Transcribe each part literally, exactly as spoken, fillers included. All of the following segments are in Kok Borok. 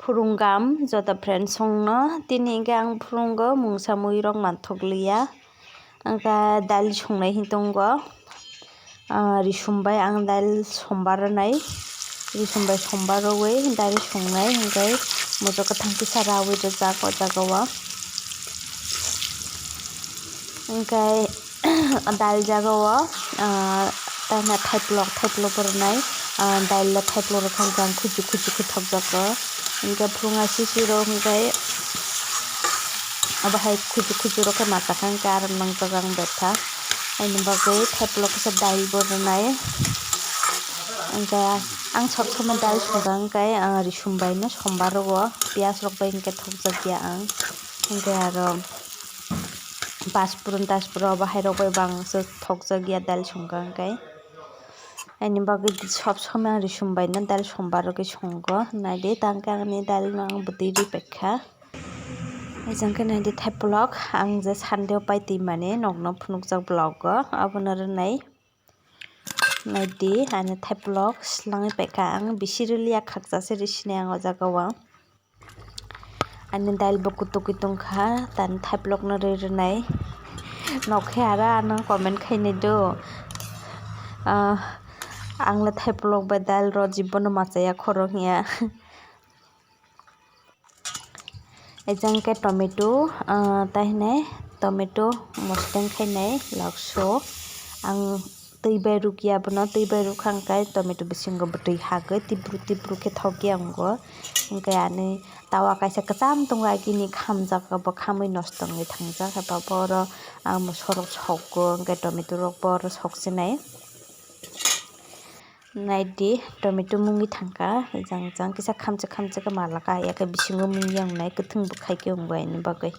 Phurungam joto friends songno, tini hwnkhe ang phurungo mungsa muirok manthokliya, hwnkhe dal songnai hwn tongo, ah, risum bai ang dal sombar rwnai, risum bai sombar rwui dal songnai, hwnkhe muijo kwthang kisa raui rijak o jaga o. Hwnkhe dal jaga o, ah, taina thaipulok, thaipulok bo rwnai, ah, dal le thaipulok rwkha hwnkhe ang khuchuk khuchuk khe thokjago. Hwnkhe phurung asisi rok hwnkhe abo hai khuchuk khuchuk rok khe masa kha hwnkhe aro nangjago ang betha. Aini bagwi thaipulok kisa dal bo rwnai. Hwnkhe ang sob somoi dal songkha hwnkhe, ah, risum bai no sombar rw o, piyaj rok bai hwnkhe thokjak ya ang. Hwnkhe aro Paspurun taspurun obo hai rok bai bangso thokjak ya dal songkha hwnkhe. Aini bagwi sob somoi ang risum bai no dal sombar rwgwi songo. Naidi tang khe ani dal no ang bwtwi ri paikha. Ejang khe naidi thaipulok ang je Sunday o pai twi mani nokno phunukjak vlog o abono rwnai. Naidi ani thaipulok slangwi paikha ang bisi rwliya khaksa se ri sinai ang o jaga o. Ani dal bo kutukwi tongkha, tani thaipulokno rwi rwnai. Nokhe aro ano comment khainai do. Ah, ang le thaipulok bai dal rw jibono machaya khoro hiya. Ejang khe tomato, ah, tai hinai tomato mosdeng khainai lokso. Ang twi bai rukya bono, twi bai rukha hwnkhe tomato bisingo bwtwi hagwi tipru tipru khe thokya wngo. Hwnkhe ani tawa kaisa kwcham tongo, agini khamjak, abo khamwi nosto wngwi thangjak, abo oro ang mosorok sokgo, hwnkhe tomato rokbo oro soksinai. Naidi tomato mungwi thangkha, ejang jang kisa khamchwk khamchwk khe malaka, yakhe bisingo mungya wngnai, kwthwng bwkhai khe wngo ani bagwi.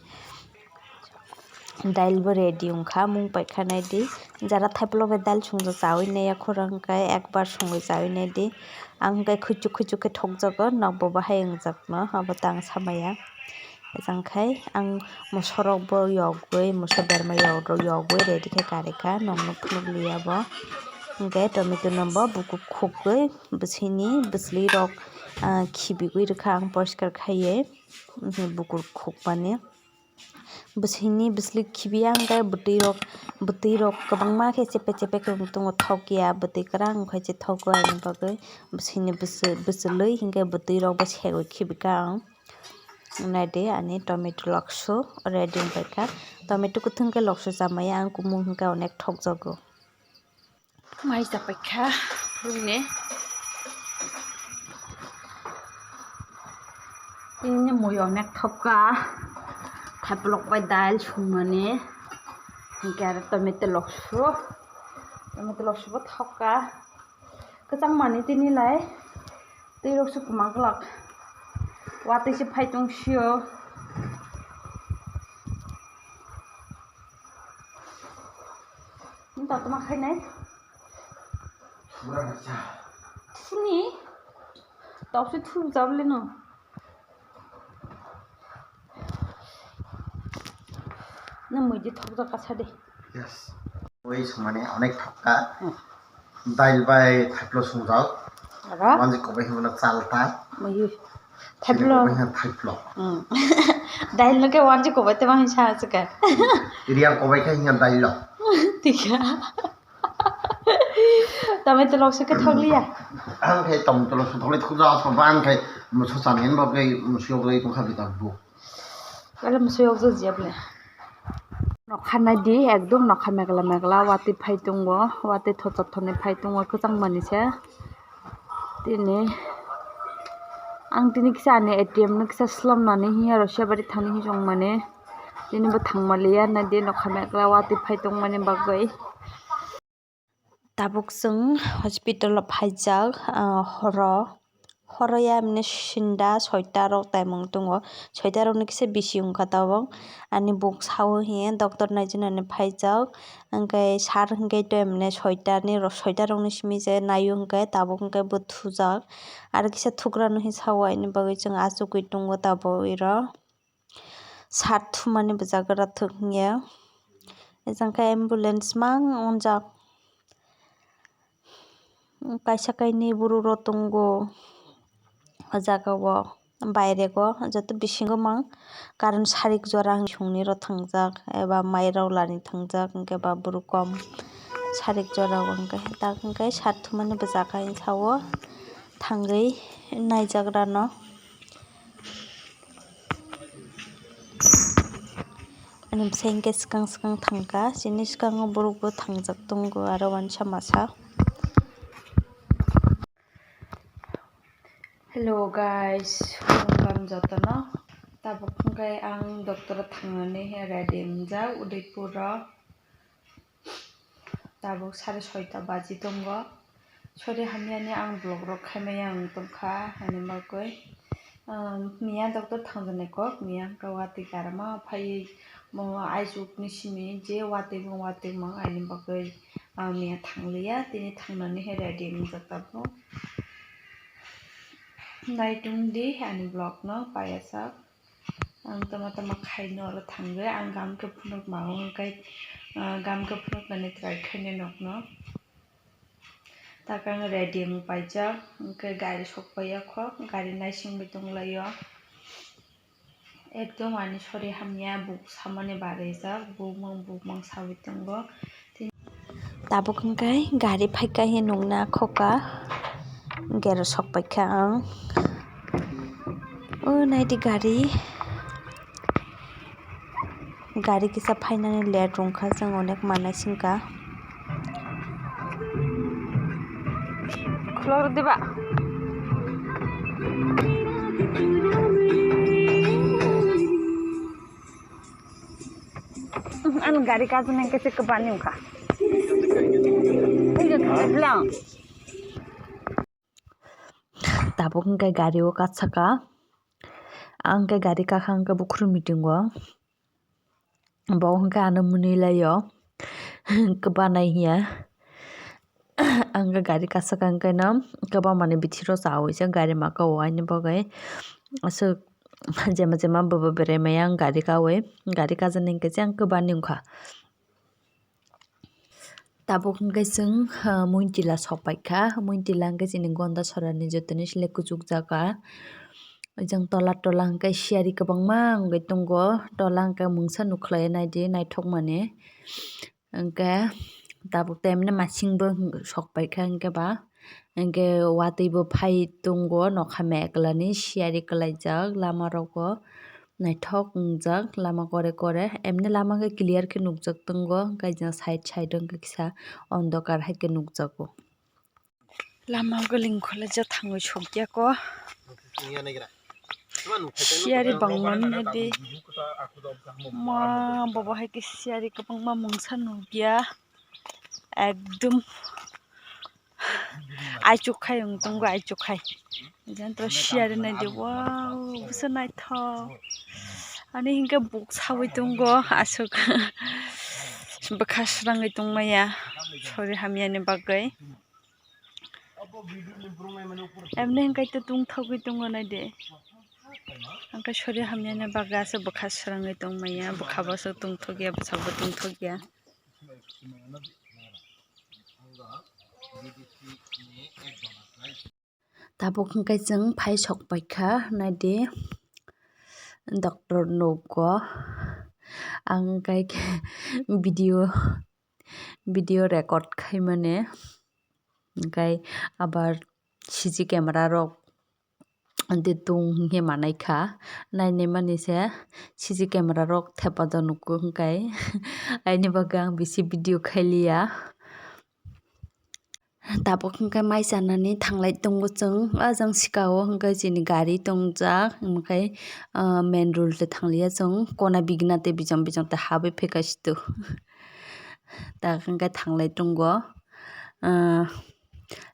Dal bo ready wngkha, mung paikha naidi. Jara thaipulok bai dal songja chawi naiya khorang khe ekbar songwi chawi naidi. Ang khe khuichuk khuichuk khe thokjago, nokbo bahai wngjakno, abo tang samaya. Ejang khai ang mosorok bo yogwi, moso berma yogwi ready khe karikha, nokno phunukliya bo. Hwnkhe tomato no bo bukur khukgwi bwswini bwswlwi rok, ah, khibigwi rwkha ang poriskar khaiwi, bukur khukmani. Bwswini bwswlwi khibiya hwnkhe bwtwi rok, bwtwi rok kwbangma khe chepe chepe khe wng tongo, thok ya bwtwi kwrang wngkha se thok o ani bagwi bwswini bwsw-, bwswlwi hwnkhe bwtwi rok bo segwi khibika ang. Naidi ani tomato lokso ready wngkha, tomato kwthwng khe lokso chamaya ang kumung hwnkhe onek thokjago. Mai chapaikha phurungni. Tini mui onek thokka. Thaipulok bai dal songmani. Hwnkhe aro tomato lokso. Tomato lokso bo thokka. Kwchang mani tini lai. Twi rok se kwma glak. Watwi se phai tong sio. Nta toma khainai. Thuni. Tau se thu jable no. Nang mui di thok jak kasa de. Yes. Oi sumane onek thokka. Hmm. Dail bai thaiplo sungjak. Aro? Wanji kobai hwnmano chalta. Mui thaiplo. Kobai hwnmano thaiplo. Hmm. Dail no ke wanji kobai te ma hinsa suka. Iriya kobai khai hinga dail lo. Tika. Tamo tolok se ke thok liya. Ang khai tamo tolok se thok liya, thok ja so bang khai muso chamin bo khai muso bai tong kha bita bu. Kala muso yok jo jiya bole. Nokha nai di ekdom nokha megla megla watwi phai tongo, watwi thochok thoni phai tongo kwchang mani se. Tini ang tini kisa ani A T M no kisa slom nani hiya rw se bari thani hi jong mani tini bo thang maliya nai di nokha megla watwi phai tong mani bagwi. Tabuk chwng hospital o phaijak, ah, horo, horo ya mane sinda soita rok taimung tongo, soita rok ni kisa bisi wngkha tabuk, ani buksa o hiye doctor naijaknani phaijak, hwnkhe sir hwnkhe to mane soita ni, soita rok ni simi je naio hwnkhe tabuk hwnkhe bo thujak, aro kisa thugra no hinwi sao, ani bagwi chwng achugwi tongo tabuk iro. Sat thumani bwjagra thwk hinya. Ejang khe ambulance mang ongjak. Kaisa kainwi borok rok tongo o jaga o. bairego joto bisingo mang, karon sarik jora hwnwi songni rw thangjak eba mai rw lani thangjak, hwnkhe ba bwrwkom sarik jora o hwnkhe tak hwnkhe sat thumani bwchak hai sao thangwi naijakrano. Ani bwsai hwnkhe swkang swkang thangkha, chini swkango borokbo thangjak tongo aro uansa masa. Hello guys, welcome jotono. Tabuk hwnkhe ang doctor o thangnani ready wngjak Udaipur o. Tabuk sare soita baji tongo. Sori hamyani ang vlog rok khaimaya wng tongkha, ani bagwi. Um, miya doctor thangjaknai kok, miya hwnkhe watwi garama phaiwi, mo aichukni simi je watwi mung, watwi mung, ani bagwi, ah, miya thangliya, tini thangnani hai ready wngjak tabuk. Naitung di ani vlog no paiyasak. Ang tama tama khaino oro thangwi, ang gam khe phunuk mao hwnkhe, ah, gam khe phunuknani try khaino nokno. Takang ready wng paijak, hwnkhe gari sok paiya kho, gari naisingwi tonglaio. Ekdom ani sori hamya, buk samani barijak, bumung bumung sawi tongo. Tabuk hwnkhe gari phaikha hinwi nukna khoka, gero sok paikha ang. O naidi gari. Gari kisa phainani late wngkha, chwng onek manai singkha. Khulok diba? Ani gari kajna khe kwbani wngkha. Tabuk hwnkhe gari o katsaka. Ang khe gari kakha hwnkhe bukhuru meeting o. Bo hwnkhe ano mwnwi laio. Kwbanai hiya. Ang khe gari katsaka hwnkhe no kwbangmani bithi rw chawi se gari maka o aini bagwi. Aswk jema jema bwbw berai maya ang gari kawi. Gari kajani hwnkhe se ang kwbani wngkha. Tabuk hwnkhe chwng, ah, Muintila sok paikha. Muintila hwnkhe chini Gondasora ni jotoni sle kuchuk jaga. Jang tola tola hwnkhe siyari kwbangma wngwi tongo. Tola hwnkhe mungsa nukhlai naidi naithokmani. Hwnkhe tabuk temne masingbo sok paikha hwnkhe ba. Hwnkhe watwi bo phai tongo nokha meklani siyari kwlaijak lama rogo. Naithok wngjak lama kore kore, emni lama khe clear khe nukjak tongo, hwnkhe jang side side o hwnkhe kisa ondokar hai khe nukjago. Lama o khe lingkholaijak thangwi sokya kho. Siyari bangmani hai di. Ma bobo hai khe siyari kwbangma mungsa nukya. Ekdum. Aichuk khai wng tongo, aichuk khai. Jantro siyari naidi, wow, bwsa naithok. Ani hinkhe buk sawi tongo, aswk bwkha srangwi tongmaya, sori hamyani bagwi. Emni hinkhe to tungthogwi tongo naidi. Hinkhe sori hamyani bagwi aswk bwkha srangwi tongmaya, bwkha bo aswk tungthokya, bwsakbo tungthokya. Tabuk hwnkhe chwng phai sok paikha naidi doctor nugo. Ang hwnkhe video, video record khaimani hwnkhe abar C C camera rok de tung hinkhe manaikha, nainai mani se C C camera rok thepa do nugo hwnkhe aini bagwi ang bisi video khailiya. Tabuk hwnkhe mai chanani thanglai tongo chwng, ah, jang sika o hwnkhe chini gari tongjak, hwnkhe, ah, main road le thangliya chwng, kona bigna tei bijong bijong tei habwi pheka situ. Tak hwnkhe thanglai tongo, ah,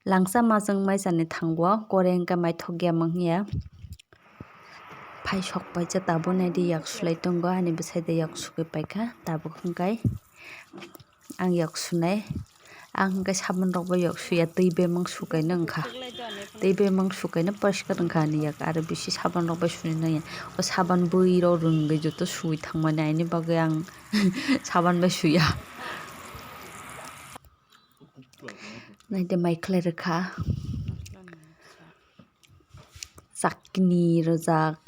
langsa ma chwng mai chani thango, kore hwnkhe mai thokya mangya. Phai sok paisa tabuk naidi yak sulai tongo, ani bwsai de yak sugwi paikha, tabuk hwnkhe. Ang yak sunai. Ang hwnkhe sabon rok bai yak suya, twi bemang sukaino wngkha. Twi bemang sukaino poriskar wngkha ani yak, aro bisi sabon rok bai suni nangya. O sabon bwrwi rok rwngwi joto sui thangmani, aini bagwi ang sabon bai suya. Naidi mai khlai rwkha. chakni rwjak,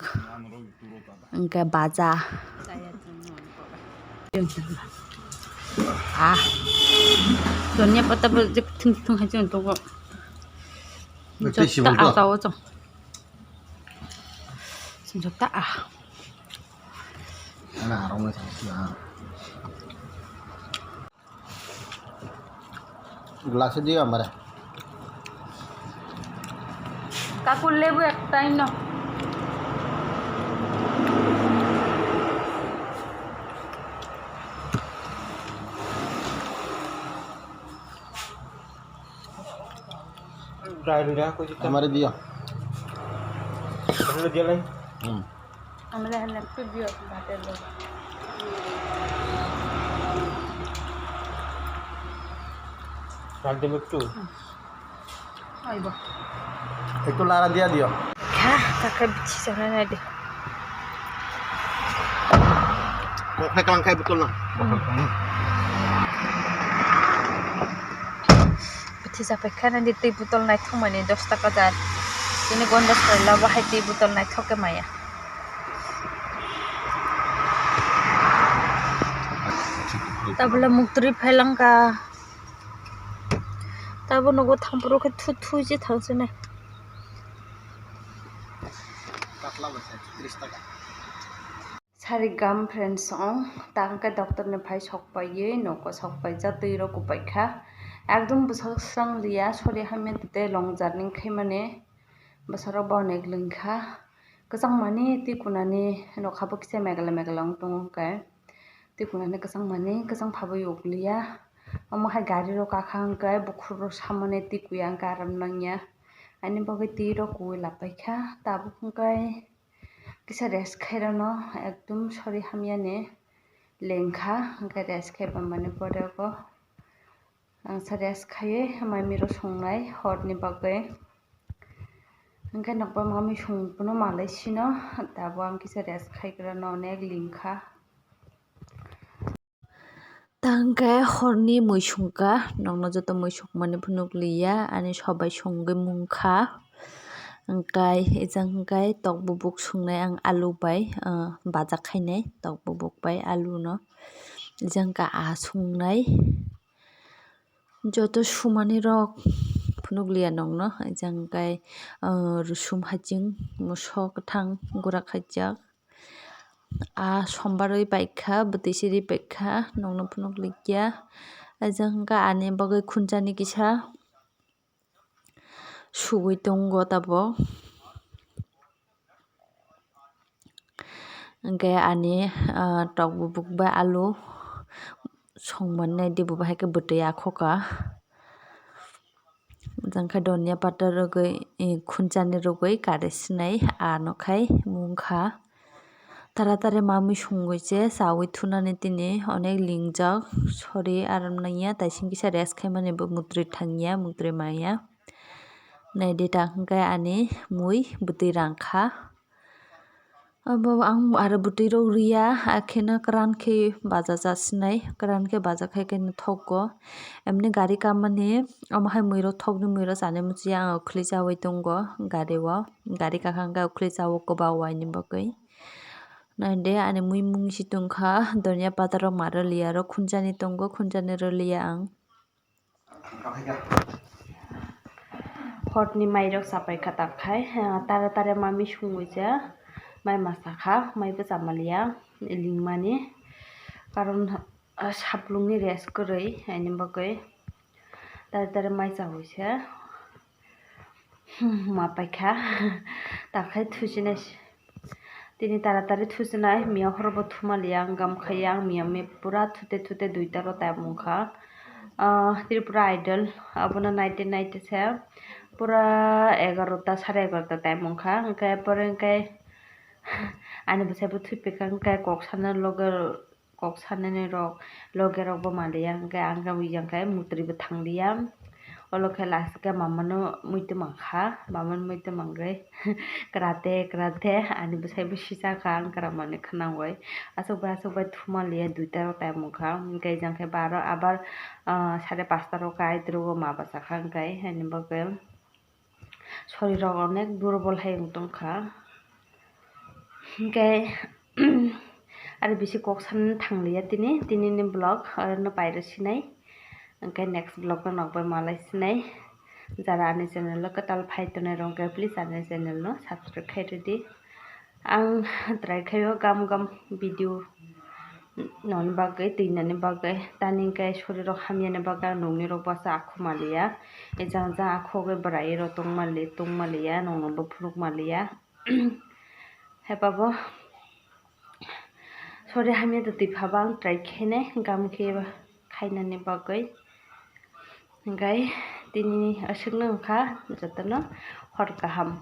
hwnkhe baja. Ah, donia pata bo je thung thung hai chwng tongo. Jotta ah, tawo chwng. Jotta ah. Ana arong na chang. Glass-e diyo amare. কাকুর লেবু একটাই না। Amare diyo. Amare diyo. Hmm. Amare hanya tu diyo, batel lo. Kaldem ektu. Aibo. Ektu lara diya diyo. Kha, kha, kha, bichi sana na de. Kok hai kalang kai botol na. Bithi sapai khana di twi botol naithok mani dos taka jar. Tini gonda soila bahai twi botol naithok khe maya. Tabole muktri phailangka. Tabo nogo thampuro khe thu thu je thangsinai. Patla bo se tris taka. Sarigam friends ong, tang khe doctor ni phai sok paiwi nogo sok paijak twi rok kupai kha. Ekdom bwswk swrang liya, sori hamya tei long journey khaimani bwsarok bo onek lwng kha. Kwchang mani twi kunani nokha bo kisa megla megla wng tongo hwnkhe twi kunani kwchang mani kwchang phabwi uk liya. Omo hai gari rok kakha hwnkhe bukhuk rok samani twi kuya hwnkhe aram nangya. Ani bagwi twi rok kuwi lapaikha tabuk hwnkhe. Kisa rest khairano ekdom sori hamyani lengkha, hwnkhe rest khaiba mani pore o ang sa rest khaiwi mami rok songnai horni bagwi. Hwnkhe nokbar mami song phano malai sino, tabo ang kisa rest khaigrano onek lengkha. Tangkhe horni mui songkha, nokno joto mui songmani phunuk liya, ani sobai songwi mungkha. Hwnkhe ejang hwnkhe tok bubuk songnai ang alu bai, ah, baja khainai tok bubuk bai alu no. Ejang hwnkhe aa songnai. Joto sumani rok phunuk liya nokno, ejang hwnkhe, ah, rusum haching, moso kwthang gura khaijak. Ah, sombarwi paikha, bwtwi siri paikha, nokno phunuk likya. Ajang hwnkha ani bagwi khunjani kisa sugwi tongo tabuk. Hwnkhe ani, ah, tok bubuk bai alu songmani nai di, bo bahai khe bwtwi akhokha. Jang khe donia pata rwgwi, eh, khunjani rwgwi kari sinai, ano khai mungkha. Tara tari mamwi songwi se chawi thunani tini onek lingjak, sori aram nangya, taising kisa rest khaimani bo mutrwi thangya, mutrwi maya. Naidi ta hwnkhe ani mui bwtwi rangkha. Abo ang aro bwtwi rok riya, akheno kwran khe baja jasinai, kwran khe baja khai khe thogo. Emni gari kammani omo hai mui rok thokni mui rok chani muchungya ang ukhuli chawi tongo gari o, gari kakha hwnkhe ukhuli chawo kwbang waini bagwi. Naidi ani mui mung si tongkha, donia pata rok ma rwliya rok khunjani tongo, khunjani rwliya ang. Horni mairok chapai kha tak khai, ah, tare tare mami sungwi ja, mai masa kha, mai bwsa maliya, lingmani, karon, ah, saplungni rest kwrwi, haini bagwi tare tare mai chawi se. Hmm, ma paikha. Takhai thusinai si-, tini taratari thusinai, miya horobo thumaliya, ang gam khaiya, ang miya me pura thute thute duita ro time wngkha. Ah, Tripura Idol, abono naite naite se pura egarota, sare egarota time wngkha. Hwnkhe pore hwnkhe ani bwsai bo thupikha, hwnkhe kok sana loge kok sanani rok, loge rok bo manliya, hwnkhe ang khe ui yang khe mutri bo thangliya. Olo khe last khe mama no muitu mangkha, mama no muitu mangwi kwrate kwrate ani bwsai bo sisa kha, ang kwra manwi khwnangwi. Aswk bai aswk bai thumaliya duita rok time wngkha, hwnkhe jang khe baro abar, ah, sare pasta rok kai, tei rok ma bwsa kha, hwnkhe ani bagwi. Sorirok onek durbol hai wng tongkha. Hinkhe ari bisi kok sanani thangliya tini, tinini vlog orono pairo sinai. Hinkhe next vlog no nokbai malai sinai. Jara ani channel o kwtal phai tongnai rok hinkhe please ani channel no subscribe khai rwdi. Ang try khaio gam gam video noni bagwi, twinani bagwi. Tani hinkhe sorirok hamyani bagwi ang nuknirok bwsa akhu maliya. Ejang jang akhu khe bwrai rok tong mali, tong maliya, nokno bo phunuk maliya. Hepabo sori hamya da twi phaba ang try khainai gam khe khainani bagwi. Hinkhe tini aswkno wngkha jotono hor kaham.